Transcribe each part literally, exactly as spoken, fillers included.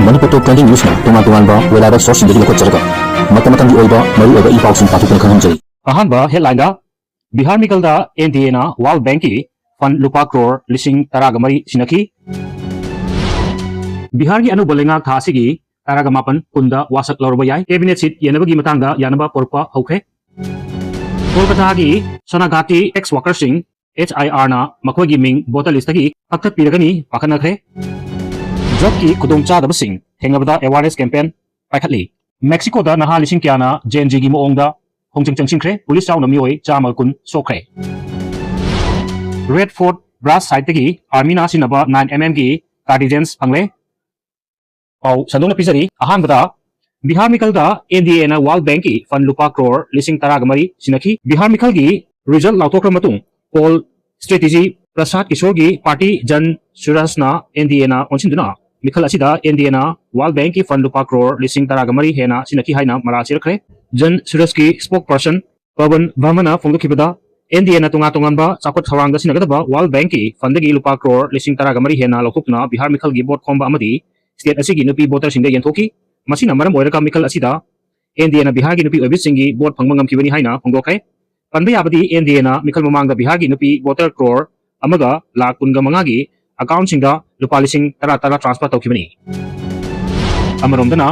ꯃꯅꯤꯄꯨꯔ ꯇꯣꯞ twenty ꯅ꯭ꯌꯨꯁꯅ ꯇꯣꯉꯥꯟ ꯇꯣꯉꯥꯟꯕ reliable sourceꯁꯤꯡꯗꯒꯤ ꯂꯧꯈꯠꯆꯔꯒ ꯃꯇꯝ ꯃꯇꯝꯒꯤ ꯑꯣꯏꯕ ꯃꯔꯨꯑꯣꯏꯕ ꯏ ꯄꯥꯎꯁꯤꯡ ꯄꯥꯊꯣꯛꯇꯨꯅ ꯈꯪꯍꯟꯖꯔꯤ꯫ ꯑꯍꯥꯟꯕ headlineꯗ, ꯕꯤꯍꯥꯔ ꯃꯤꯈꯜꯗ ꯑꯦꯟ ꯗꯤ ꯑꯦꯅ World Bankꯀꯤ fund ꯂꯨꯄꯥ ꯀ꯭ꯔꯣꯔ ꯂꯤꯁꯤꯡ ꯇꯔꯥꯒ ꯃꯔꯤ ꯁꯤꯟꯅꯈꯤ꯫ ꯕꯤꯍꯥꯔꯒꯤ ꯑꯅꯧꯕ ꯂꯩꯉꯥꯛ ꯊꯥ ꯑꯁꯤꯒꯤ ꯇꯔꯥꯒ ꯃꯥꯄꯟ, ꯀꯨꯟꯗ ꯋꯥꯁꯛ ꯂꯧꯔꯕ ꯌꯥꯏ꯫ Cabinet seat ꯌꯦꯟꯅꯕꯒꯤ ꯃꯇꯥꯡꯗ ꯌꯥꯅꯕ ꯄꯨꯔꯛꯄ ꯍꯧꯈ꯭ꯔꯦ꯫ ꯀꯣꯜꯀꯇꯥꯒꯤ ꯁꯣꯅꯥꯒꯥꯇꯤ ex workerꯁꯤꯡ H I Rꯅ ꯃꯈꯣꯏꯒꯤ ꯃꯤꯡ voter listꯇꯒꯤ ꯀꯛꯊꯠꯄꯤꯔꯒꯅꯤ ꯄꯥꯈꯠꯅꯈ꯭ꯔꯦ꯫ Drugꯀꯤ ꯈꯨꯗꯣꯡꯆꯥꯗꯕꯁꯤꯡ ꯊꯦꯡꯅꯕꯗ awareness campaign ꯄꯥꯏꯈꯠꯂꯤ꯫ ꯃꯦꯛꯁꯤꯀꯣꯗ ꯅꯍꯥ ꯂꯤꯁꯤꯡ ꯀꯌꯥꯅ Gen Zꯒꯤ ꯃꯑꯣꯡꯗ ꯈꯣꯡꯖꯪ ꯆꯪꯁꯤꯟꯈ꯭ꯔꯦ, ꯄꯨꯂꯤꯁ ꯌꯥꯎꯅ ꯃꯤꯑꯣꯏ ꯆꯥꯝꯃꯒ ꯀꯨꯟ ꯁꯣꯛꯈ꯭ꯔꯦ꯫ Red Fort Brush Siteꯇꯒꯤ Armyꯅ ꯁꯤꯖꯤꯟꯅꯕ nine M Mꯒꯤ cartridges ꯐꯪꯂꯦ꯫ ꯄꯥꯎ ꯁꯟꯗꯣꯛꯅ ꯄꯤꯖꯔꯤ꯫ ꯑꯍꯥꯟꯕꯗ, ꯕꯤꯍꯥꯔ ꯃꯤꯈꯜꯗ ꯑꯦꯟ ꯗꯤ ꯑꯦꯅ World Bankꯀꯤ fund ꯂꯨꯄꯥ ꯀ꯭ꯔꯣꯔ ꯂꯤꯁꯤꯡ ꯇꯔꯥꯒ ꯃꯔꯤ ꯁꯤꯟꯅꯈꯤ꯫ ꯕꯤꯍꯥꯔ ꯃꯤꯈꯜꯒꯤ result ꯂꯥꯎꯊꯣꯛꯈ꯭ꯔ ꯃꯇꯨꯡ poll strategy ꯄ꯭ꯔꯁꯥꯗ ꯀꯤꯁꯣꯔꯒꯤ party Jan Surajꯅ ꯑꯦꯟ ꯗꯤ ꯑꯦꯅ ꯑꯣꯟꯁꯤꯟꯗꯨꯅ ꯃꯤꯈꯜ ꯑꯁꯤꯗ ꯑꯦꯟ ꯗꯤ ꯑꯦꯅ World Bankꯀꯤ fund ꯂꯨꯄꯥ ꯀ꯭ꯔꯣꯔ ꯂꯤꯁꯤꯡ ꯇꯔꯥꯒ ꯃꯔꯤ ꯍꯦꯟꯅ ꯁꯤꯟꯅꯈꯤ ꯍꯥꯏꯅ ꯃꯔꯥ ꯁꯤꯔꯛꯈ꯭ꯔꯦ꯫ Jan Surajꯀꯤ spokesperson Paban ꯚꯔꯃꯅ ꯐꯣꯡꯗꯣꯛꯈꯤꯕꯗ, and D ꯑꯦꯅ ꯇꯣꯉꯥꯟ ꯇꯣꯉꯥꯟꯕ ꯆꯥꯎꯈꯠ ꯊꯧꯔꯥꯡꯗ ꯁꯤꯖꯤꯟꯅꯒꯗꯕ World Bankꯀꯤ fundꯗꯒꯤ ꯂꯨꯄꯥ ꯀ꯭ꯔꯣꯔ ꯂꯤꯁꯤꯡ ꯇꯔꯥꯒ ꯃꯔꯤ ꯍꯦꯟꯅ ꯂꯧꯊꯣꯛꯇꯨꯅ ꯕꯤꯍꯥꯔ ꯃꯤꯈꯜꯒꯤ vote ꯈꯣꯝꯕ ꯑꯃꯗꯤ state ꯑꯁꯤꯒꯤ ꯅꯨꯄꯤ voterꯁꯤꯡꯗ ꯌꯦꯟꯊꯣꯛꯈꯤ꯫ ꯃꯁꯤꯅ ꯃꯔꯝ ꯑꯣꯏꯔꯒ ꯃꯤꯈꯜ ꯑꯁꯤꯗ ꯑꯦꯟ ꯗꯤ ꯑꯦꯅ ꯕꯤꯍꯥꯔꯒꯤ ꯅꯨꯄꯤ ꯑꯣꯏꯕꯤꯁꯤꯡꯒꯤ vote ꯐꯪꯕ ꯉꯝꯈꯤꯕꯅꯤ ꯍꯥꯏꯅ ꯐꯣꯡꯗꯣꯛꯈ꯭ꯔꯦ꯫ ꯄꯟꯕ ꯌꯥꯕꯗꯤ, ꯑꯦꯟ ꯗꯤ ꯑꯦꯅ ꯃꯤꯈꯜ ꯃꯃꯥꯡꯗ ꯕꯤꯍꯥꯔꯒꯤ ꯅꯨꯄꯤ voter ꯀ꯭ꯔꯣꯔ ꯑꯃꯒ ꯂꯥꯈ ꯀꯨꯟꯒ ꯃꯉꯥꯒꯤ accountꯁꯤꯡꯗ ꯂꯨꯄꯥ ꯂꯤꯁꯤꯡ ꯇꯔꯥ ꯇꯔꯥ transfer ꯇꯧꯈꯤꯕꯅꯤ꯫ ꯑꯃꯔꯣꯝꯗꯅ,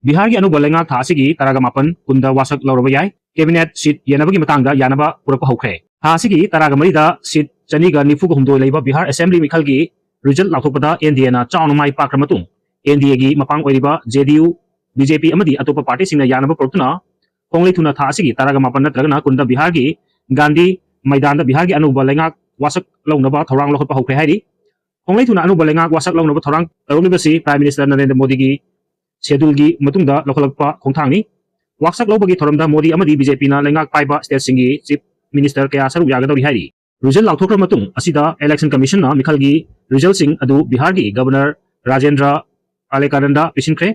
ꯕꯤꯍꯥꯔꯒꯤ ꯑꯅꯧꯕ ꯂꯩꯉꯥꯛ ꯊꯥ ꯑꯁꯤꯒꯤ ꯇꯔꯥꯒ ꯃꯥꯄꯟ, ꯀꯨꯟꯗ ꯋꯥꯁꯛ ꯂꯧꯔꯕ ꯌꯥꯏ꯫ Cabinet seat ꯌꯦꯟꯅꯕꯒꯤ ꯃꯇꯥꯡꯗ ꯌꯥꯅꯕ ꯄꯨꯔꯛꯄ ꯍꯧꯈ꯭ꯔꯦ꯫ ꯊꯥ ꯑꯁꯤꯒꯤ ꯇꯔꯥꯒ ꯃꯔꯤꯗ seat ꯆꯅꯤꯒ ꯅꯤꯐꯨꯒ ꯍꯨꯝꯗꯣꯏ ꯂꯩꯕ ꯕꯤꯍꯥꯔ assembly ꯃꯤꯈꯜꯒꯤ result ꯂꯥꯎꯊꯣꯛꯄꯗ ꯑꯦꯟ ꯗꯤ ꯑꯦꯅ ꯆꯥꯎꯅ ꯃꯥꯏ ꯄꯥꯛꯈ꯭ꯔ ꯃꯇꯨꯡ, ꯑꯦꯟ ꯗꯤ ꯑꯦꯒꯤ ꯃꯄꯥꯡ ꯑꯣꯏꯔꯤꯕ ꯖꯦ ꯗꯤ ꯌꯨ, ꯕꯤ ꯖꯦ ꯄꯤ ꯑꯃꯗꯤ ꯑꯇꯣꯞꯄ partyꯁꯤꯡꯅ ꯌꯥꯅꯕ ꯄꯨꯔꯛꯇꯨꯅ ꯈꯣꯡꯂꯩ ꯊꯨꯅ ꯊꯥ ꯑꯁꯤꯒꯤ ꯇꯔꯥꯒ ꯃꯥꯄꯟ ꯅꯠꯇ꯭ꯔꯒꯅ ꯀꯨꯟꯗ ꯕꯤꯍꯥꯔꯒꯤ ꯒꯥꯟꯙꯤ ꯃꯩꯗꯥꯟꯗ ꯕꯤꯍꯥꯔꯒꯤ ꯑꯅꯧꯕ ꯂꯩꯉꯥꯛ ꯋꯥꯁꯛ ꯂꯧꯅꯕ ꯊꯧꯔꯥꯡ ꯂꯧꯈꯠꯄ ꯍꯧꯈ꯭ꯔꯦ ꯍꯥꯏꯔꯤ꯫ ꯈꯣꯡꯂꯩ ꯊꯨꯅ ꯑꯅꯧꯕ ꯂꯩꯉꯥꯛ ꯋꯥꯁꯛ ꯂꯧꯅꯕ ꯊꯧꯔꯥꯡ ꯇꯧꯔꯛꯂꯤꯕꯁꯤ Prime Minister ꯅꯔꯦꯟꯗ꯭ꯔ ꯃꯣꯗꯤꯒꯤ scheduleꯒꯤ ꯃꯇꯨꯡꯗ ꯂꯧꯈꯠꯂꯛꯄ ꯈꯣꯡꯊꯥꯡꯅꯤ꯫ ꯋꯥꯁꯛ ꯂꯧꯕꯒꯤ ꯊꯧꯔꯝꯗ ꯃꯣꯗꯤ ꯑꯃꯗꯤ ꯕꯤ ꯖꯦ ꯄꯤꯅ ꯂꯩꯉꯥꯛ ꯄꯥꯏꯕ stateꯁꯤꯡꯒꯤ chief minister ꯀꯌꯥ ꯁꯔꯨꯛ ꯌꯥꯒꯗꯧꯔꯤ ꯍꯥꯏꯔꯤ꯫ Result ꯂꯥꯎꯊꯣꯛꯈ꯭ꯔ ꯃꯇꯨꯡ ꯑꯁꯤꯗ Election Commissionꯅ ꯃꯤꯈꯜꯒꯤ resultꯁꯤꯡ ꯑꯗꯨ ꯕꯤꯍꯥꯔꯒꯤ Governor ꯔꯥꯖꯦꯟꯗ꯭ꯔ ꯄꯥꯂꯦꯀꯥꯔꯟꯗ ꯄꯤꯁꯤꯟꯈ꯭ꯔꯦ꯫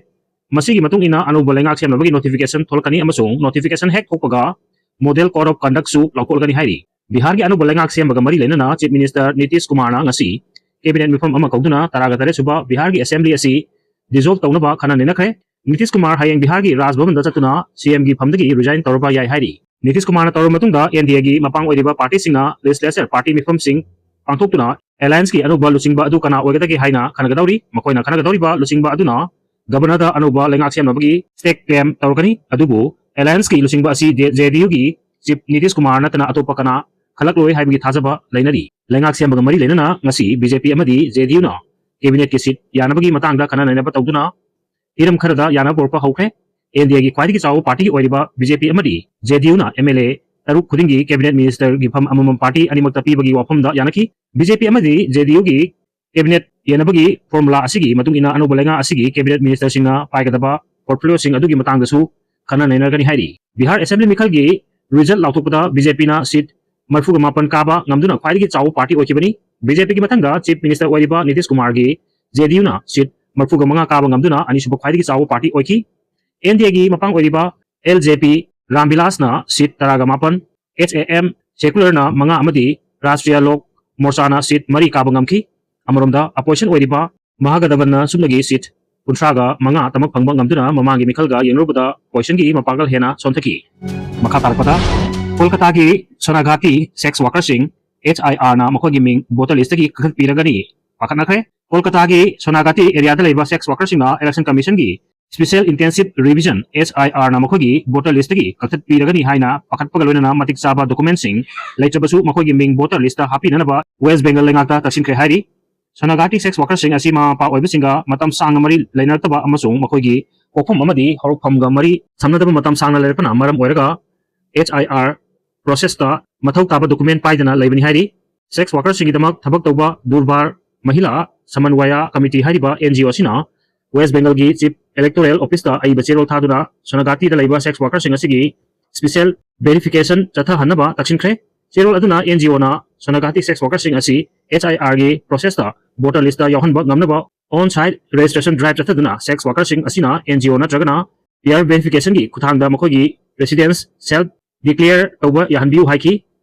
ꯃꯁꯤꯒꯤ ꯃꯇꯨꯡ ꯏꯟꯅ ꯑꯅꯧꯕ ꯂꯩꯉꯥꯛ ꯁꯦꯝꯅꯕꯒꯤ notification ꯊꯣꯛꯂꯛꯀꯅꯤ ꯑꯃꯁꯨꯡ notification ꯍꯦꯛ ꯊꯣꯛꯄꯒ Model Code of Conductꯁꯨ ꯂꯧꯊꯣꯛꯂꯒꯅꯤ ꯍꯥꯏꯔꯤ꯫ ꯕꯤꯍꯥꯔꯒꯤ ꯑꯅꯧꯕ ꯂꯩꯉꯥꯛ ꯁꯦꯝꯕꯒ ꯃꯔꯤ ꯂꯩꯅꯅ Chief Minister ꯅꯤꯇꯤꯁ ꯀꯨꯃꯥꯔꯅ ꯉꯁꯤ cabinet ꯃꯤꯐꯝ ꯑꯃ ꯀꯧꯗꯨꯅ ꯇꯔꯥꯒ ꯇꯔꯦꯠ ꯁꯨꯕ ꯕꯤꯍꯥꯔꯒꯤ assembly ꯑꯁꯤ dissolve ꯇꯧꯅꯕ ꯈꯟꯅ ꯅꯩꯅꯈ꯭ꯔꯦ꯫ ꯅꯤꯇꯤꯁ ꯀꯨꯃꯥꯔ ꯍꯌꯦꯡ ꯕꯤꯍꯥꯔꯒꯤ ꯔꯥꯖ ꯚꯕꯟꯗ ꯆꯠꯇꯨꯅ ꯁꯤ ꯑꯦꯝꯒꯤ ꯐꯝꯗꯒꯤ resign ꯇꯧꯔꯕ ꯌꯥꯏ ꯍꯥꯏꯔꯤ꯫ ꯅꯤꯇꯤꯁ ꯀꯨꯃꯥꯔꯅ ꯇꯧꯔꯕ ꯃꯇꯨꯡꯗ ꯑꯦꯟ ꯗꯤ ꯑꯦꯒꯤ ꯃꯄꯥꯡ ꯑꯣꯏꯔꯤꯕ ꯄꯥꯔꯇꯤꯁꯤꯡꯅ legislature party ꯃꯤꯐꯝꯁꯤꯡ ꯄꯥꯡꯊꯣꯛꯇꯨꯅ allianceꯀꯤ ꯑꯅꯧꯕ ꯂꯨꯆꯤꯡꯕ ꯑꯗꯨ ꯀꯅꯥ ꯑꯣꯏꯒꯗꯒꯦ ꯍꯥꯏꯅ ꯈꯟꯅꯒꯗꯧꯔꯤ꯫ ꯃꯈꯣꯏꯅ ꯈꯟꯅꯒꯗꯧꯔꯤꯕ ꯂꯨꯆꯤꯡꯕ ꯑꯗꯨꯅ governorꯗ ꯑꯅꯧꯕ ꯂꯩꯉꯥꯛ ꯁꯦꯝꯅꯕꯒꯤ stake claim ꯇꯧꯔꯛꯀꯅꯤ꯫ ꯑꯗꯨꯕꯨ allianceꯀꯤ ꯂꯨꯆꯤꯡꯕ ꯑꯁꯤ ꯖꯦ ꯗꯤ ꯌꯨꯒꯤ chief ꯅꯤꯇꯤꯁ ꯀꯨꯃꯥꯔ ꯅꯠꯇꯅ ꯑꯇꯣꯞꯄ ꯀꯅꯥ ꯈꯜꯂꯛꯂꯣꯏ ꯍꯥꯏꯕꯒꯤ ꯊꯥꯖꯕ ꯂꯩꯅꯔꯤ꯫ ꯂꯩꯉꯥꯛ ꯁꯦꯝꯕꯒ ꯃꯔꯤ ꯂꯩꯅꯅ ꯉꯁꯤ ꯕꯤ ꯖꯦ ꯄꯤ ꯑꯃꯗꯤ ꯖꯦ ꯗꯤ ꯌꯨꯅ cabinetꯀꯤ seat ꯌꯥꯅꯕꯒꯤ ꯃꯇꯥꯡꯗ ꯈꯟꯅ ꯅꯩꯅꯕ ꯇꯧꯗꯨꯅ ꯍꯤꯔꯝ ꯈꯔꯗ ꯌꯥꯅꯕ ꯄꯨꯔꯛꯄ ꯍꯧꯈ꯭ꯔꯦ꯫ ꯑꯦꯟ ꯗꯤ ꯑꯦꯒꯤ ꯈ꯭ꯋꯥꯏꯗꯒꯤ ꯆꯥꯎꯕ party ꯑꯣꯏꯔꯤꯕ ꯕꯤ ꯖꯦ ꯄꯤ ꯑꯃꯗꯤ ꯖꯦ ꯗꯤ ꯌꯨꯅ ꯑꯦꯝ ꯑꯦꯜ ꯑꯦ ꯇꯔꯨꯛ ꯈꯨꯗꯤꯡꯒꯤ cabinet ministerꯒꯤ ꯐꯝ ꯑꯃꯃꯝ party ꯑꯅꯤꯃꯛꯇ ꯄꯤꯕꯒꯤ ꯋꯥꯐꯝꯗ ꯌꯥꯅꯈꯤ꯫ ꯕꯤ ꯖꯦ ꯄꯤ ꯑꯃꯗꯤ ꯖꯦ ꯗꯤ ꯌꯨꯒꯤ cabinet ꯌꯦꯟꯅꯕꯒꯤ formula ꯑꯁꯤꯒꯤ ꯃꯇꯨꯡ ꯏꯟꯅ ꯑꯅꯧꯕ ꯂꯩꯉꯥꯛ ꯑꯁꯤꯒꯤ cabinet ministerꯁꯤꯡꯅ ꯄꯥꯏꯒꯗꯕ portfolioꯁꯤꯡ ꯑꯗꯨꯒꯤ ꯃꯇꯥꯡꯗꯁꯨ ꯈꯟꯅ ꯅꯩꯅꯔꯒꯅꯤ ꯍꯥꯏꯔꯤ꯫ ꯕꯤꯍꯥꯔ assembly ꯃꯤꯈꯜꯒꯤ result ꯂꯥꯎꯊꯣꯛꯄꯗ ꯕꯤ ꯖꯦ ꯄꯤꯅ seat ꯃꯔꯤꯐꯨꯒ ꯃꯥꯄꯟ ꯀꯥꯕ ꯉꯝꯗꯨꯅ ꯈ꯭ꯋꯥꯏꯗꯒꯤ ꯆꯥꯎꯕ party ꯑꯣꯏꯈꯤꯕꯅꯤ꯫ ꯕꯤ ꯖꯦ ꯄꯤꯒꯤ ꯃꯊꯪꯗ chief minister ꯑꯣꯏꯔꯤꯕ ꯅꯤꯇꯤꯁ ꯀꯨꯃꯥꯔꯒꯤ ꯖꯦ ꯗꯤ ꯌꯨꯅ seat ꯃꯔꯤꯐꯨꯒ ꯃꯉꯥ ꯀꯥꯕ ꯉꯝꯗꯨꯅ ꯑꯅꯤꯁꯨꯕ ꯈ꯭ꯋꯥꯏꯗꯒꯤ ꯆꯥꯎꯕ party ꯑꯣꯏꯈꯤ꯫ ꯑꯦꯟ ꯗꯤ ꯑꯦꯒꯤ ꯃꯄꯥꯡ ꯑꯣꯏꯔꯤꯕ ꯑꯦꯜ ꯖꯦ ꯄꯤ ꯔꯥꯝ ꯕꯤꯂꯥꯁꯅ seat ꯇꯔꯥꯒ ꯃꯥꯄꯟ, ꯑꯦꯆ ꯑꯦ ꯑꯦꯝ secularꯅ ꯃꯉꯥ ꯑꯃꯗꯤ ꯔꯥꯁꯇ꯭ꯔꯤꯌꯥ ꯂꯣꯛ ꯃꯣꯔꯆꯥꯅ seat ꯃꯔꯤ ꯀꯥꯕ ꯉꯝꯈꯤ꯫ ꯑꯃꯔꯣꯝꯗ opposition ꯑꯣꯏꯔꯤꯕ ꯃꯍꯥꯒꯗꯕꯟꯅ ꯁꯨꯞꯅꯒꯤ seat ꯀꯨꯟꯊ꯭ꯔꯥꯒ ꯃꯉꯥ ꯇꯃꯛ ꯐꯪꯕ ꯉꯝꯗꯨꯅ ꯃꯃꯥꯡꯒꯤ ꯃꯤꯈꯜꯒ ꯌꯦꯡꯅꯔꯨꯕꯗ oppositionꯒꯤ ꯃꯄꯥꯡꯒꯜ ꯍꯦꯟꯅ ꯁꯣꯟꯊꯈꯤ꯫ ꯃꯈꯥ ꯇꯥꯔꯛꯄꯗ ꯀꯣꯜꯀꯇꯥꯒꯤ ꯁꯣꯅꯥꯒꯥꯇꯤ sex workerꯁꯤꯡ ꯑꯦꯆ ꯑꯥꯏ ꯑꯥꯔꯅ ꯃꯈꯣꯏꯒꯤ ꯃꯤꯡ voter listꯇꯒꯤ ꯀꯛꯊꯠꯄꯤꯔꯒꯅꯤ ꯄꯥꯈꯠꯅꯈ꯭ꯔꯦ꯫ ꯀꯣꯜꯀꯇꯥꯒꯤ ꯁꯣꯅꯥꯒꯥꯇꯤ areaꯗ ꯂꯩꯕ sex workerꯁꯤꯡꯅ election commissionꯒꯤ special intensive revision, S I R, ꯅ ꯃꯈꯣꯏꯒꯤ voter listꯇꯒꯤ ꯀꯛꯊꯠꯄꯤꯔꯒꯅꯤ ꯍꯥꯏꯅ ꯄꯥꯈꯠꯄꯒ ꯂꯣꯏꯅꯅ ꯃꯇꯤꯛ ꯆꯥꯕ documentꯁꯤꯡ ꯂꯩꯇ꯭ꯔꯕꯁꯨ ꯃꯈꯣꯏꯒꯤ ꯃꯤꯡ voter listꯇ ꯍꯥꯞꯄꯤꯅꯅꯕ West Bengal ꯂꯩꯉꯥꯛꯇ ꯇꯛꯁꯤꯟꯈ꯭ꯔꯦ ꯍꯥꯏꯔꯤ꯫ ꯁꯣꯅꯥꯒꯥꯇꯤ sex workerꯁꯤꯡ ꯑꯁꯤ ꯃꯃꯥ ꯃꯄꯥ ꯑꯣꯏꯕꯁꯤꯡꯒ ꯃꯇꯝ ꯁꯥꯡꯅ ꯃꯔꯤ ꯂꯩꯅꯔꯛꯇꯕ ꯑꯃꯁꯨꯡ ꯃꯈꯣꯏꯒꯤ ꯄꯣꯛꯐꯝ ꯑꯃꯗꯤ ꯍꯧꯔꯛꯐꯝꯒ ꯃꯔꯤ ꯁꯝꯅꯗꯕ ꯃꯇꯝ ꯁꯥꯡꯅ ꯂꯩꯔꯛꯄꯅ ꯃꯔꯝ ꯑꯣꯏꯔꯒ H I R processꯇ ꯃꯊꯧ ꯇꯥꯕ document ꯄꯥꯏꯗꯅ ꯂꯩꯕꯅꯤ ꯍꯥꯏꯔꯤ꯫ Sex workerꯁꯤꯡꯒꯤꯗꯃꯛ ꯊꯕꯛ ꯇꯧꯕ ꯗꯨꯔꯕꯥꯔ ꯃꯍꯤꯂꯥ ꯁꯃꯟꯋꯥꯌꯥ ꯀꯃꯤꯇꯤ ꯍꯥꯏꯔꯤꯕ N G O ꯑꯁꯤꯅ West Bengalꯒꯤ Chief Electoral Officeꯇ ꯑꯏꯕ ꯆꯦꯔꯣꯜ ꯊꯥꯗꯨꯅ ꯁꯣꯅꯥꯒꯥꯇꯤꯗ ꯂꯩꯕ sex workerꯁꯤꯡ ꯑꯁꯤꯒꯤ special verification ꯆꯠꯊꯍꯟꯅꯕ ꯇꯛꯁꯤꯟꯈ꯭ꯔꯦ꯫ ꯆꯦꯔꯣꯜ ꯑꯗꯨꯅ N G Oꯅ ꯁꯣꯅꯥꯒꯥꯇꯤ sex workerꯁꯤꯡ ꯑꯁꯤ H I Rꯒꯤ processꯇ voter listꯇ ꯌꯥꯎꯍꯟꯕ ꯉꯝꯅꯕ on-site registration drive ꯆꯠꯊꯗꯨꯅ sex workerꯁꯤꯡ ꯑꯁꯤꯅ N G O ꯅꯠꯇ꯭ꯔꯒꯅ peer verificationꯒꯤ ꯈꯨꯠꯊꯥꯡꯗ ꯃꯈꯣꯏꯒꯤ residence self declare ꯇꯧꯕ ꯌꯥꯍꯟꯕꯤꯌꯨ ꯍꯥꯏꯈꯤ꯫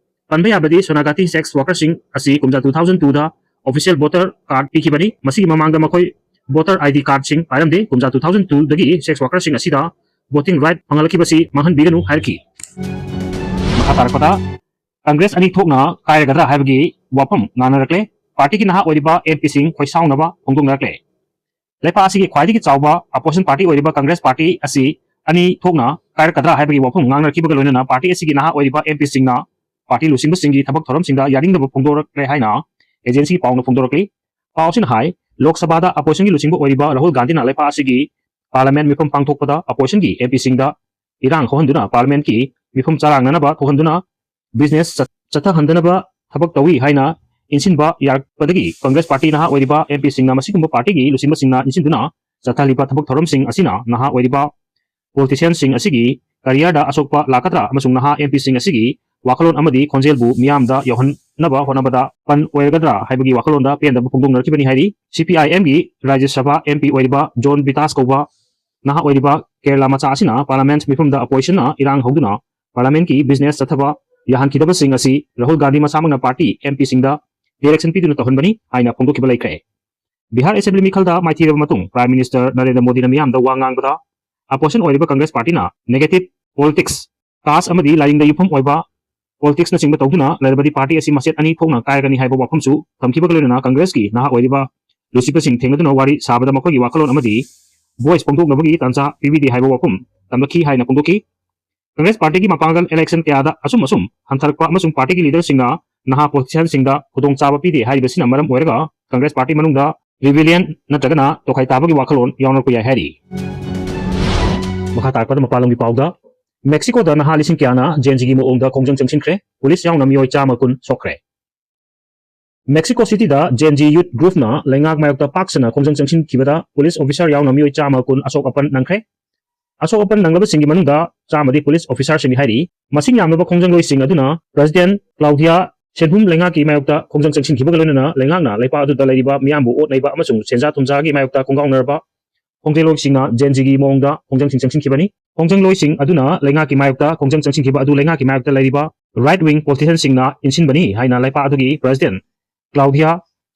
ꯄꯟꯕ ꯌꯥꯕꯗꯤ ꯁꯣꯅꯥꯒꯥꯇꯤ sex workerꯁꯤꯡ ꯑꯁꯤ ꯀꯨꯝꯖꯥ two thousand twoꯗ official voter card ꯄꯤꯈꯤꯕꯅꯤ꯫ ꯃꯁꯤꯒꯤ ꯃꯃꯥꯡꯗ ꯃꯈꯣꯏ voter I D cardꯁꯤꯡ ꯄꯥꯏꯔꯝꯗꯦ꯫ ꯀꯨꯝꯖꯥ two thousand twoꯗꯒꯤ sex workerꯁꯤꯡ ꯑꯁꯤꯗ voting right ꯐꯪꯍꯜꯂꯛꯈꯤꯕꯁꯤ ꯃꯥꯡꯍꯟꯕꯤꯒꯅꯨ ꯍꯥꯏꯔꯛꯈꯤ꯫ ꯃꯈꯥ ꯇꯥꯔꯛꯄꯗ, ꯀꯪꯒ꯭ꯔꯦꯁ ꯑꯅꯤ ꯊꯣꯛꯅ ꯀꯥꯏꯔꯒꯗ꯭ꯔꯥ ꯍꯥꯏꯕꯒꯤ ꯋꯥꯐꯝ ꯉꯥꯡꯅꯔꯛꯂꯦ꯫ ꯄꯥꯔꯇꯤꯒꯤ ꯅꯍꯥ ꯑꯣꯏꯔꯤꯕ M Pꯁꯤꯡ ꯈꯣꯏꯁꯥꯎꯅꯕ ꯐꯣꯡꯗꯣꯛꯅꯔꯛꯂꯦ꯫ ꯂꯩꯄꯥꯛ ꯑꯁꯤꯒꯤ ꯈ꯭ꯋꯥꯏꯗꯒꯤ ꯆꯥꯎꯕ opposition party ꯑꯣꯏꯔꯤꯕ ꯀꯪꯒ꯭ꯔꯦꯁ ꯄꯥꯔꯇꯤ ꯑꯁꯤ ꯑꯅꯤ ꯊꯣꯛꯅ ꯀꯥꯏꯔꯛꯀꯗ꯭ꯔꯥ ꯍꯥꯏꯕꯒꯤ ꯋꯥꯐꯝ ꯉꯥꯡꯅꯔꯛꯈꯤꯕꯒ ꯂꯣꯏꯅꯅ ꯄꯥꯔꯇꯤ ꯑꯁꯤꯒꯤ ꯅꯍꯥ ꯑꯣꯏꯔꯤꯕ M Pꯁꯤꯡꯅ ꯄꯥꯔꯇꯤ ꯂꯨꯆꯤꯡꯕꯁꯤꯡꯒꯤ ꯊꯕꯛ ꯊꯧꯔꯝꯁꯤꯡꯗ ꯌꯥꯅꯤꯡꯗꯕ ꯐꯣꯡꯗꯣꯔꯛꯂꯦ ꯍꯥꯏꯅ ꯑꯦꯖꯦꯟꯁꯤꯒꯤ ꯄꯥꯎꯅ ꯐꯣꯡꯗꯣꯔꯛꯂꯤ꯫ ꯄꯥꯎ ꯑꯁꯤꯅ ꯍꯥꯏ, ꯂꯣꯛ ꯁꯚꯥꯗ oppositionꯒꯤ ꯂꯨꯆꯤꯡꯕ ꯑꯣꯏꯔꯤꯕ ꯔꯥꯍꯨꯜ ꯒꯥꯟꯙꯤꯅ ꯂꯩꯄꯥꯛ ꯑꯁꯤꯒꯤ parliament ꯃꯤꯐꯝ ꯄꯥꯡꯊꯣꯛꯄꯗ oppositionꯒꯤ M Pꯁꯤꯡꯗ ꯏꯔꯥꯡ ꯍꯧꯍꯟꯗꯨꯅ parliamentꯀꯤ ꯃꯤꯐꯝ ꯆꯔꯥꯡꯅꯅꯕ ꯊꯣꯛꯍꯟꯗꯨꯅ business ꯆꯠ-, ꯆꯠꯊꯍꯟꯗꯅꯕ ꯊꯕꯛ ꯇꯧꯏ ꯍꯥꯏꯅ ꯏꯟꯁꯤꯟꯕ ꯌꯥꯔꯛꯄꯗꯒꯤ ꯀꯪꯒ꯭ꯔꯦꯁ ꯄꯥꯔꯇꯤ ꯅꯍꯥ ꯑꯣꯏꯔꯤꯕ M Pꯁꯤꯡꯅ ꯃꯁꯤꯒꯨꯝꯕ ꯄꯥꯔꯇꯤꯒꯤ ꯂꯨꯆꯤꯡꯕꯁꯤꯡꯅ ꯏꯟꯁꯤꯟꯗꯨꯅ ꯆꯠꯊꯍꯜꯂꯤꯕ ꯊꯕꯛ ꯊꯧꯔꯝꯁꯤꯡ ꯑꯁꯤꯅ ꯅꯍꯥ ꯑꯣꯏꯔꯤꯕ politicianꯁꯤꯡ ꯑꯁꯤꯒꯤ careerꯗ ꯑꯁꯣꯛꯄ ꯂꯥꯛꯀꯗ꯭ꯔꯥ ꯑꯃꯁꯨꯡ ꯅꯍꯥ M Pꯁꯤꯡ ꯑꯁꯤꯒꯤ ꯋꯥꯈꯜꯂꯣꯟ ꯑꯃꯗꯤ ꯈꯣꯟꯖꯦꯜꯕꯨ ꯃꯤꯌꯥꯝꯗ ꯌꯧꯍꯟꯅꯕ ꯍꯣꯠꯅꯕꯗ ꯄꯟ ꯑꯣꯏꯔꯒꯗ꯭ꯔꯥ ꯍꯥꯏꯕꯒꯤ ꯋꯥꯈꯜꯂꯣꯟꯗ ꯄꯦꯟꯗꯕ ꯐꯣꯡꯗꯣꯛꯅꯔꯛꯈꯤꯕꯅꯤ ꯍꯥꯏꯔꯤ꯫ C P I Mꯒꯤ ꯔꯥꯖ꯭ꯌ ꯁꯚꯥ M P ꯑꯣꯏꯔꯤꯕ ꯖꯣꯟ ꯕꯤꯇꯥꯁ ꯀꯧꯕ ꯅꯍꯥ ꯑꯣꯏꯔꯤꯕ ꯀꯦꯔꯂꯥ ꯃꯆꯥ ꯑꯁꯤꯅ parliament ꯃꯤꯐꯝꯗ oppositionꯅ ꯏꯔꯥꯡ ꯍꯧꯗꯨꯅ parliamentꯀꯤ business ꯆꯠꯊꯕ ꯌꯥꯍꯟꯈꯤꯗꯕꯁꯤꯡ ꯑꯁꯤ ꯔꯥꯍꯨꯜ ꯒꯥꯟꯙꯤ ꯃꯁꯥꯃꯛꯅ ꯄꯥꯔꯇꯤ M Pꯁꯤꯡꯗ direction ꯄꯤꯗꯨꯅ ꯇꯧꯍꯟꯕꯅꯤ ꯍꯥꯏꯅ ꯐꯣꯡꯗꯣꯛꯈꯤꯕ ꯂꯩꯈ꯭ꯔꯦ꯫ ꯕꯤꯍꯥꯔ assembly ꯃꯤꯈꯜꯗ ꯃꯥꯏꯊꯤꯔꯕ ꯃꯇꯨꯡ Prime Minister ꯅꯔꯦꯟꯗ꯭ꯔ ꯃꯣꯗꯤꯅ ꯃꯤꯌꯥꯝꯗ ꯋꯥ ꯉꯥꯡꯕꯗ, opposition ꯑꯣꯏꯔꯤꯕ ꯀꯪꯒ꯭ꯔꯦꯁ ꯄꯥꯔꯇꯤꯅ negative politics, caste ꯑꯃꯗꯤ ꯂꯥꯏꯅꯤꯡꯗ ꯌꯨꯝꯐꯝ ꯑꯣꯏꯕ politicsꯅꯆꯤꯡꯕ ꯇꯧꯗꯨꯅ ꯂꯩꯔꯕꯗꯤ ꯄꯥꯔꯇꯤ ꯑꯁꯤ ꯃꯆꯦꯠ ꯑꯅꯤ ꯊꯣꯛꯅ ꯀꯥꯏꯔꯒꯅꯤ ꯍꯥꯏꯕ ꯋꯥꯐꯝꯁꯨ ꯊꯝꯈꯤꯕꯒ ꯂꯣꯏꯅꯅ ꯀꯪꯒ꯭ꯔꯦꯁꯀꯤ ꯅꯍꯥ ꯑꯣꯏꯔꯤꯕ ꯂꯨꯆꯤꯡꯕꯁꯤꯡ ꯊꯦꯡꯅꯗꯨꯅ ꯋꯥꯔꯤ ꯁꯥꯕꯗ ꯃꯈꯣꯏꯒꯤ ꯋꯥꯈꯜꯂꯣꯟ ꯑꯃꯗꯤ voice ꯐꯣꯡꯗꯣꯛꯅꯕꯒꯤ ꯇꯥꯟꯖꯥ ꯄꯤꯕꯤꯗꯦ ꯍꯥꯏꯕ ꯋꯥꯐꯝ ꯇꯝꯂꯛꯈꯤ ꯍꯥꯏꯅ ꯐꯣꯡꯗꯣꯛꯈꯤ꯫ ꯀꯪꯒ꯭ꯔꯦꯁ ꯄꯥꯔꯇꯤꯒꯤ ꯃꯄꯥꯡꯒꯜ election ꯀꯌꯥꯗ ꯑꯁꯨꯝ ꯑꯁꯨꯝ ꯍꯟꯊꯔꯛꯄ ꯑꯃꯁꯨꯡ ꯄꯥꯔꯇꯤꯒꯤ leaderꯁꯤꯡꯅ ꯅꯍꯥ politicianꯁꯤꯡꯗ ꯈꯨꯗꯣꯡꯆꯥꯕ ꯄꯤꯗꯦ ꯍꯥꯏꯔꯤꯕꯁꯤꯅ ꯃꯔꯝ ꯑꯣꯏꯔꯒ ꯀꯪꯒ꯭ꯔꯦꯁ ꯄꯥꯔꯇꯤ ꯃꯅꯨꯡꯗ rebellion ꯅꯠꯇ꯭ꯔꯒꯅ ꯇꯣꯈꯥꯏ ꯇꯥꯕꯒꯤ ꯋꯥꯈꯜꯂꯣꯟ ꯌꯥꯎꯅꯔꯛꯄ ꯌꯥꯏ ꯍꯥꯏꯔꯤ꯫ ꯃꯈꯥ ꯇꯥꯔꯛꯄꯗ ꯃꯄꯥꯟ ꯂꯝꯒꯤ ꯄꯥꯎꯗ, ꯃꯦꯛꯁꯤꯀꯣꯗ ꯅꯍꯥ ꯂꯤꯁꯤꯡ ꯀꯌꯥꯅ Gen Zꯒꯤ ꯃꯑꯣꯡꯗ ꯈꯣꯡꯖꯪ ꯆꯪꯁꯤꯟꯈ꯭ꯔꯦ, ꯄꯨꯂꯤꯁ ꯌꯥꯎꯅ ꯃꯤꯑꯣꯏ ꯆꯥꯝꯃ ꯀꯨꯟ ꯁꯣꯛꯈ꯭ꯔꯦ꯫ ꯃꯦꯛꯁꯤꯀꯣ ꯁꯤꯇꯤꯗ Gen Z youth groupꯅ ꯂꯩꯉꯥꯛ ꯃꯥꯌꯣꯛꯇ ꯄꯥꯛ ꯁꯟꯅ ꯈꯣꯡꯖꯪ ꯆꯪꯁꯤꯟꯈꯤꯕꯗ ꯄꯨꯂꯤꯁ officer ꯌꯥꯎꯅ ꯃꯤꯑꯣꯏ ꯆꯥꯝꯃ ꯀꯨꯟ ꯑꯁꯣꯛ ꯑꯄꯟ ꯅꯪꯈ꯭ꯔꯦ꯫ ꯑꯁꯣꯛ ꯑꯄꯟ ꯅꯪꯂꯕꯁꯤꯡꯒꯤ ꯃꯅꯨꯡꯗ ꯆꯥꯝꯃꯗꯤ ꯄꯨꯂꯤꯁ officerꯁꯤꯡꯅꯤ ꯍꯥꯏꯔꯤ꯫ ꯃꯁꯤꯡ ꯌꯥꯝꯂꯕ ꯈꯣꯡꯖꯪꯂꯣꯏꯁꯤꯡ ꯑꯗꯨꯅ President Claudia Sheinbaum ꯂꯩꯉꯥꯛꯀꯤ ꯃꯥꯌꯣꯛꯇ ꯈꯣꯡꯖꯪ ꯆꯪꯁꯤꯟꯈꯤꯕꯒ ꯂꯣꯏꯅꯅ ꯂꯩꯉꯥꯛꯅ ꯂꯩꯄꯥꯛ ꯑꯗꯨꯗ ꯂꯩꯔꯤꯕ ꯃꯤꯌꯥꯝꯕꯨ ꯑꯣꯠ ꯅꯩꯕ ꯑꯃꯁꯨꯡ ꯁꯦꯟꯖꯥ ꯊꯨꯝꯖꯥꯒꯤ ꯃꯥꯌꯣꯛꯇ ꯈꯣꯡꯒꯥꯎꯅꯔꯕ ꯈꯣꯡꯖꯪꯂꯣꯏꯁꯤꯡꯅ Gen Zꯒꯤ ꯃꯑꯣꯡꯗ ꯈꯣꯡꯖꯪꯁꯤꯡ ꯆꯪꯁꯤꯟꯈꯤꯕꯅꯤ꯫ ꯈꯣꯡꯖꯪꯂꯣꯏꯁꯤꯡ ꯑꯗꯨꯅ ꯂꯩꯉꯥꯛꯀꯤ ꯃꯥꯌꯣꯛꯇ ꯈꯣꯡꯖꯪ ꯆꯪꯁꯤꯟꯈꯤꯕ ꯑꯗꯨ ꯂꯩꯉꯥꯛꯀꯤ ꯃꯥꯌꯣꯛꯇ ꯂꯩꯔꯤꯕ right wing politicianꯁꯤꯡꯅ ꯏꯟꯁꯤꯟꯕꯅꯤ ꯍꯥꯏꯅ ꯂꯩꯄꯥꯛ ꯑꯗꯨꯒꯤ President Claudia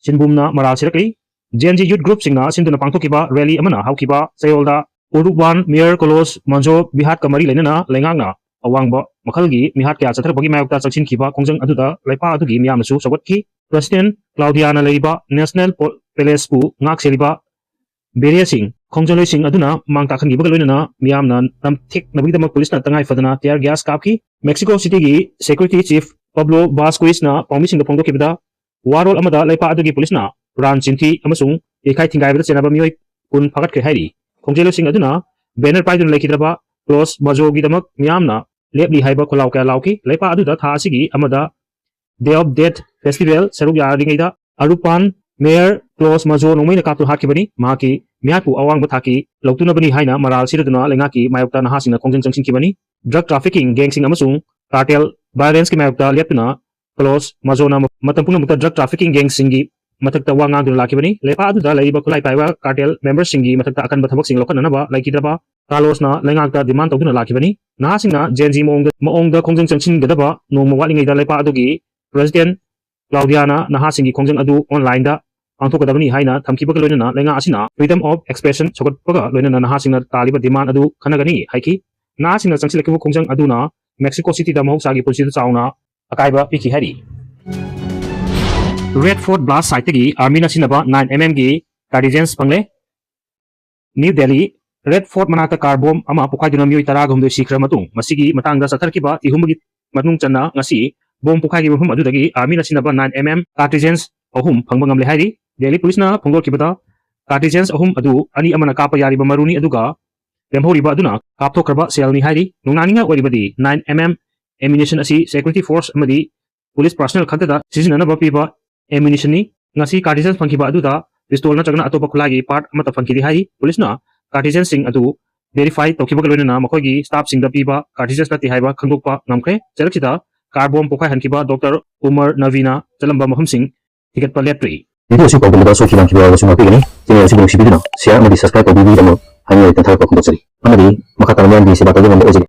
Sheinbaumꯅ ꯃꯔꯥꯜ ꯁꯤꯔꯛꯂꯤ꯫ Gen Z youth group ꯁꯤꯡꯅ ꯁꯤꯟꯗꯨꯅ ꯄꯥꯡꯊꯣꯛꯈꯤꯕ rally ꯑꯃꯅ ꯍꯧꯈꯤꯕ ꯆꯌꯣꯜꯗ ꯎꯔꯨꯛꯋꯥꯟ ꯃꯦꯌꯔ ꯀꯣꯂꯣꯁ ꯃꯟꯖꯣ ꯕꯤꯍꯥꯠꯀ ꯃꯔꯤ ꯂꯩꯅꯅ ꯂꯩꯉꯥꯛꯅ ꯑꯋꯥꯡꯕ ꯃꯈꯜꯒꯤ ꯃꯤꯍꯥꯠ ꯀꯌꯥ ꯆꯠꯊꯔꯛꯄꯒꯤ ꯃꯥꯌꯣꯛꯇ ꯆꯪꯁꯤꯟꯈꯤꯕ ꯈꯣꯡꯖꯪ ꯑꯗꯨꯗ ꯂꯩꯄꯥꯛ ꯑꯗꯨꯒꯤ ꯃꯤꯌꯥꯝꯅꯁꯨ ꯁꯧꯒꯠꯈꯤ꯫ ꯄ꯭ꯔꯁꯤꯗꯦꯟ ꯀ꯭ꯂꯥꯎꯗꯤꯌꯥꯅ ꯂꯩꯔꯤꯕ ꯅꯦꯁꯅꯦꯜ ꯄꯣ-, ꯄꯦꯂꯦꯁꯄꯨ ꯉꯥꯛ ꯁꯦꯜꯂꯤꯕ ꯕꯦꯔꯤꯌꯥꯁꯤꯡ ꯈꯣꯡꯖꯪꯂꯣꯏꯁꯤꯡ ꯑꯗꯨꯅ ꯃꯥꯡ ꯇꯥꯛꯍꯟꯈꯤꯕꯒ ꯂꯣꯏꯅꯅ ꯃꯤꯌꯥꯝꯅ ꯅꯝꯊꯦꯛꯅꯕꯒꯤꯗꯃꯛ ꯄꯨꯂꯤꯁꯅ ꯇꯉꯥꯏ ꯐꯗꯅ tear gas ꯀꯥꯞꯈꯤ꯫ ꯃꯦꯛꯁꯤꯀꯣ ꯁꯤꯇꯤꯒꯤ security chief Pablo Vasquezꯅ ꯄꯥꯎꯃꯤꯁꯤꯡꯗ ꯐꯣꯡꯗꯣꯛꯈꯤꯕꯗ, ꯋꯥꯔꯣꯜ ꯑꯃꯗ ꯂꯩꯄꯥꯛ ꯑꯗꯨꯒꯤ ꯄꯨꯂꯤꯁꯅ ꯍꯨꯔꯥꯟ ꯆꯤꯟꯊꯤ ꯑꯃꯁꯨꯡ ꯌꯩꯈꯥꯏ ꯊꯤꯡꯒꯥꯏꯕꯗ ꯆꯦꯟꯅꯕ ꯃꯤꯑꯣꯏ ꯀꯨꯟ ꯐꯥꯒꯠꯈ꯭ꯔꯦ ꯍꯥꯏꯔꯤ꯫ ꯈꯣꯡꯖꯦꯜꯂꯣꯏꯁꯤꯡ ꯑꯗꯨꯅ banner ꯄꯥꯏꯗꯨꯅ ꯂꯩꯈꯤꯗ꯭ꯔꯕ ꯀ꯭ꯂꯣꯁ ꯃꯖꯣꯒꯤꯗꯃꯛ ꯃꯤꯌꯥꯝꯅ ꯂꯦꯞꯂꯤ ꯍꯥꯏꯕ ꯈꯣꯜꯂꯥꯎ ꯀꯌꯥ ꯂꯥꯎꯈꯤ꯫ ꯂꯩꯄꯥꯛ ꯑꯗꯨꯗ ꯊꯥ ꯑꯁꯤꯒꯤ ꯑꯃꯗ Day of Death Festival ꯁꯔꯨꯛ ꯌꯥꯔꯤꯉꯩꯗ ꯑꯔꯨꯄꯥꯟ ꯃꯦꯌꯔ ꯀ꯭ꯂꯣꯁ ꯃꯖꯣ ꯅꯣꯡꯃꯩꯅ ꯀꯥꯞꯇꯨꯅ ꯍꯥꯠꯈꯤꯕꯅꯤ꯫ ꯃꯍꯥꯛꯀꯤ ꯃꯤꯍꯥꯠꯄꯨ ꯑꯋꯥꯡꯕ ꯊꯥꯛꯀꯤ ꯂꯧꯇꯨꯅꯕꯅꯤ ꯍꯥꯏꯅ ꯃꯔꯥꯜ ꯁꯤꯔꯗꯨꯅ ꯂꯩꯉꯥꯛꯀꯤ ꯃꯥꯌꯣꯛꯇ ꯅꯍꯥꯁꯤꯡꯅ ꯈꯣꯡꯖꯪ ꯆꯪꯁꯤꯟꯈꯤꯕꯅꯤ꯫ Drug trafficking gangꯁꯤꯡ ꯑꯃꯁꯨꯡ cartel violenceꯀꯤ ꯃꯥꯌꯣꯛꯇ ꯂꯦꯞꯇꯨꯅ ꯀ꯭ꯂꯣꯁ ꯃꯖꯣꯅ ꯃꯇꯝ ꯄꯨꯝꯅꯃꯛꯇ drug trafficking gangꯁꯤꯡꯒꯤ ꯃꯊꯛꯇ ꯋꯥ ꯉꯥꯡꯗꯨꯅ ꯂꯥꯛꯈꯤꯕꯅꯤ꯫ ꯂꯩꯄꯥꯛ ꯑꯗꯨꯗ ꯂꯩꯔꯤꯕ ꯈꯨꯠꯂꯥꯏ ꯄꯥꯏꯕ cartel memberꯁꯤꯡꯒꯤ ꯃꯊꯛꯇ ꯑꯀꯟꯕ ꯊꯕꯛꯁꯤꯡ ꯂꯧꯈꯠꯅꯅꯕ ꯂꯩꯈꯤꯗ꯭ꯔꯕ ꯀꯥꯔꯂꯣꯁꯅ ꯂꯩꯉꯥꯛꯇ demand ꯇꯧꯗꯨꯅ ꯂꯥꯛꯈꯤꯕꯅꯤ꯫ ꯅꯍꯥꯁꯤꯡꯅ Gen Z ꯃꯑꯣꯡꯗ, ꯃꯑꯣꯡꯗ ꯈꯣꯡꯖꯪ ꯆꯪꯁꯤꯟꯒꯗꯕ ꯅꯣꯡꯃ ꯋꯥꯠꯂꯤꯉꯩꯗ ꯂꯩꯄꯥꯛ ꯑꯗꯨꯒꯤ President ꯀ꯭ꯂꯥꯎꯗꯤꯌꯥꯅ ꯅꯍꯥꯁꯤꯡꯒꯤ ꯈꯣꯡꯖꯪ ꯑꯗꯨ onlineꯗ ꯄꯥꯡꯊꯣꯛꯀꯗꯕꯅꯤ ꯍꯥꯏꯅ ꯊꯝꯈꯤꯕꯒ ꯂꯣꯏꯅꯅ ꯂꯩꯉꯥꯛ ꯑꯁꯤꯅ freedom of expression ꯁꯧꯒꯠꯄꯒ ꯂꯣꯏꯅꯅ ꯅꯍꯥꯁꯤꯡꯅ ꯇꯥꯜꯂꯤꯕ demand ꯑꯗꯨ ꯈꯟꯅꯒꯅꯤ ꯍꯥꯏꯈꯤ꯫ ꯅꯍꯥꯁꯤꯡꯅ ꯆꯪꯁꯤꯜꯂꯛꯈꯤꯕ ꯈꯣꯡꯖꯪ ꯑꯗꯨꯅ ꯃꯦꯛꯁꯤꯀꯣ ꯁꯤꯇꯤꯗ ꯃꯍꯧꯁꯥꯒꯤ ꯄꯨꯟꯁꯤꯗ ꯆꯥꯎꯅ ꯑꯀꯥꯏꯕ ꯄꯤꯈꯤ ꯍꯥꯏꯔꯤ꯫ Red Fort Blast siteꯇꯒꯤ Armyꯅ ꯁꯤꯖꯤꯟꯅꯕ nine MMꯒꯤ cartridges ꯐꯪꯂꯦ꯫ New Delhi, Red Fort ꯃꯅꯥꯛꯇ car bomb ꯑꯃ ꯄꯣꯈꯥꯏꯗꯨꯅ ꯃꯤꯑꯣꯏ ꯇꯔꯥꯒ ꯍꯨꯝꯗꯣꯏ ꯁꯤꯈ꯭ꯔ ꯃꯇꯨꯡ, ꯃꯁꯤꯒꯤ ꯃꯇꯥꯡꯗ ꯆꯠꯊꯔꯛꯈꯤꯕ ꯊꯤꯍꯨꯝꯕꯒꯤ ꯃꯅꯨꯡ ꯆꯟꯅ ꯉꯁꯤ bomb ꯄꯣꯈꯥꯏꯈꯤꯕ ꯃꯐꯝ ꯑꯗꯨꯗꯒꯤ Armyꯅ ꯁꯤꯖꯤꯟꯅꯕ nine MM cartridges ꯑꯍꯨꯝ ꯐꯪꯕ ꯉꯝꯂꯦ ꯍꯥꯏꯔꯤ꯫ Delhi Policeꯅ ꯐꯣꯡꯗꯣꯛꯈꯤꯕꯗ, cartridges ꯑꯍꯨꯝ ꯑꯗꯨ ꯑꯅꯤ ꯑꯃꯅ ꯀꯥꯞꯄ ꯌꯥꯔꯤꯕ ꯃꯔꯨꯅꯤ, ꯑꯗꯨꯒ ꯂꯦꯝꯍꯧꯔꯤꯕ ꯑꯗꯨꯅ ꯀꯥꯞꯊꯣꯛꯈ꯭ꯔꯕ shellꯅꯤ ꯍꯥꯏꯔꯤ꯫ ꯅꯨꯡꯅꯥꯡꯅꯤꯡꯉꯥꯏ ꯑꯣꯏꯔꯤꯕꯗꯤ, nine MM ammunition ꯑꯁꯤ security force ꯑꯃꯗꯤ police personnel ꯈꯛꯇꯗ ꯁꯤꯖꯤꯟꯅꯅꯕ ꯄꯤꯕ ammunitionꯅꯤ꯫ ꯉꯁꯤ cartridges ꯐꯪꯈꯤꯕ ꯑꯗꯨꯗ pistol ꯅꯠꯇ꯭ꯔꯒꯅ ꯑꯇꯣꯞꯄ ꯈꯨꯠꯂꯥꯏꯒꯤ part ꯑꯃꯠꯇ ꯐꯪꯈꯤꯗꯦ ꯍꯥꯏꯔꯤ꯫ Policeꯅ cartridgesꯁꯤꯡ ꯑꯗꯨ verify ꯇꯧꯈꯤꯕꯒ ꯂꯣꯏꯅꯅ ꯃꯈꯣꯏꯒꯤ staffꯁꯤꯡꯗ ꯄꯤꯕ cartridges ꯅꯠꯇꯦ ꯍꯥꯏꯕ ꯈꯪꯗꯣꯛꯄ ꯉꯝꯈ꯭ꯔꯦ꯫ ꯆꯩꯔꯛꯁꯤꯗ car bomb ꯄꯣꯈꯥꯏꯍꯟꯈꯤꯕ Doctor Umar Navina ꯆꯠꯂꯝꯕ ꯃꯐꯝꯁꯤꯡ ꯊꯤꯒꯠꯄ ꯂꯦꯞꯇ꯭ꯔꯤ꯫ Video ꯑꯁꯤ ꯄꯥꯎꯗꯝꯕꯗ ꯁꯣꯛꯈꯤ ꯅꯥꯟꯈꯤꯕ ꯌꯥꯎꯔꯕꯁꯨ ꯉꯥꯛꯄꯤꯒꯅꯤ꯫ Channel ꯑꯁꯤꯕꯨ ꯅꯨꯡꯁꯤꯕꯤꯗꯨꯅ share ꯑꯃꯗꯤ subscribe ꯇꯧꯕꯤꯕꯒꯤꯗꯃꯛ ꯍꯥꯏꯅ ꯇꯦꯟꯊꯔꯛꯄ ꯐꯣꯡꯗꯣꯛꯆꯔꯤ꯫ ꯑꯃꯗꯤ ꯃꯈꯥ ꯇꯥꯅ ꯃꯌꯥꯝꯒꯤ ꯁꯦꯕꯥ ꯇꯧꯕ ꯉꯝꯕ ꯑꯣꯏꯖꯒꯦ꯫